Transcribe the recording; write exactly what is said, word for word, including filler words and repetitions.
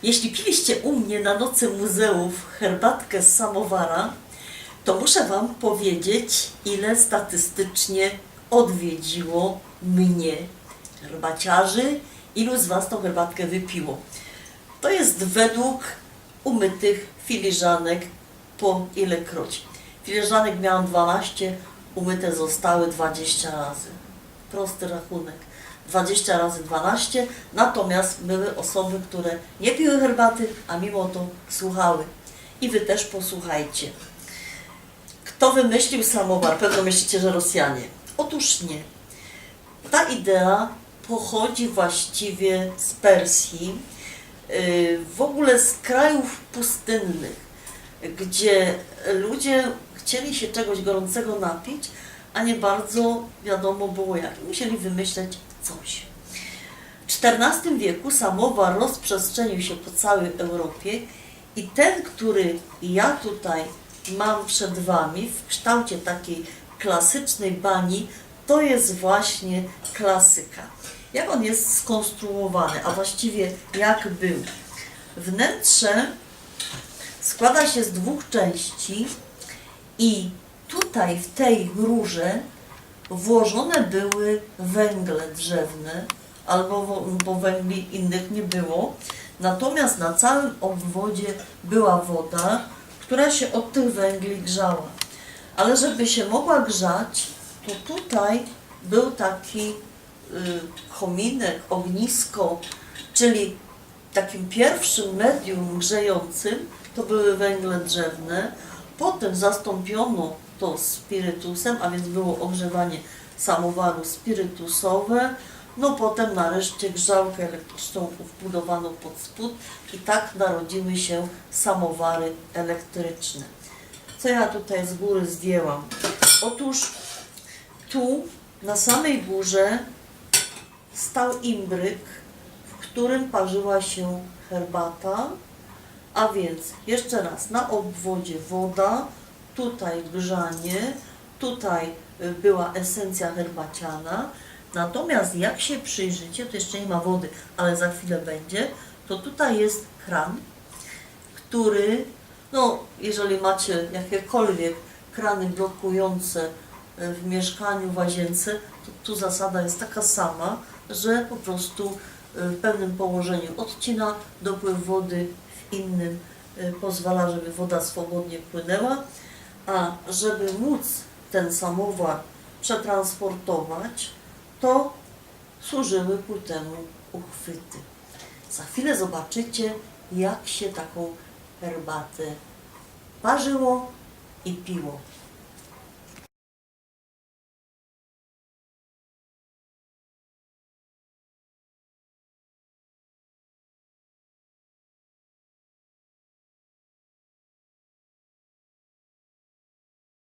Jeśli piliście u mnie na Nocy Muzeów herbatkę z samowara, to muszę wam powiedzieć, ile statystycznie odwiedziło mnie herbaciarzy, ilu z was tą herbatkę wypiło. To jest według umytych filiżanek po ilekroć. Filiżanek miałam dwanaście, umyte zostały dwadzieścia razy. Prosty rachunek. Dwadzieścia razy dwanaście, natomiast były osoby, które nie piły herbaty, a mimo to słuchały. I wy też posłuchajcie. Kto wymyślił samowar? Pewno myślicie, że Rosjanie. Otóż nie. Ta idea pochodzi właściwie z Persji, yy, w ogóle z krajów pustynnych, gdzie ludzie chcieli się czegoś gorącego napić, a nie bardzo wiadomo było jak. Musieli wymyśleć coś. W czternastym wieku samowar rozprzestrzenił się po całej Europie i ten, który ja tutaj mam przed wami w kształcie takiej klasycznej bani, to jest właśnie klasyka. Jak on jest skonstruowany, a właściwie jak był? Wnętrze składa się z dwóch części i tutaj w tej rurze włożone były węgle drzewne, albo wo-, bo węgli innych nie było. Natomiast na całym obwodzie była woda, która się od tych węgli grzała. Ale żeby się mogła grzać, to tutaj był taki, y, kominek, ognisko, czyli takim pierwszym medium grzejącym to były węgle drzewne. Potem zastąpiono to spirytusem, a więc było ogrzewanie samowaru spirytusowe. No potem nareszcie grzałkę elektryczną wbudowano pod spód i tak narodziły się samowary elektryczne. Co ja tutaj z góry zdjęłam? Otóż tu na samej górze stał imbryk, w którym parzyła się herbata, a więc jeszcze raz, na obwodzie woda, tutaj grzanie, tutaj, y, była esencja herbaciana. Natomiast jak się przyjrzycie, to jeszcze nie ma wody, ale za chwilę będzie, to tutaj jest kran, który, no, jeżeli macie jakiekolwiek krany blokujące, e, w mieszkaniu, w łazience, to tu zasada jest taka sama, że po prostu, e, w pewnym położeniu odcina dopływ wody, w innym, e, pozwala, żeby woda swobodnie płynęła, a żeby móc ten samowar przetransportować, to służyły ku temu uchwyty. Za chwilę zobaczycie, jak się taką herbatę parzyło i piło.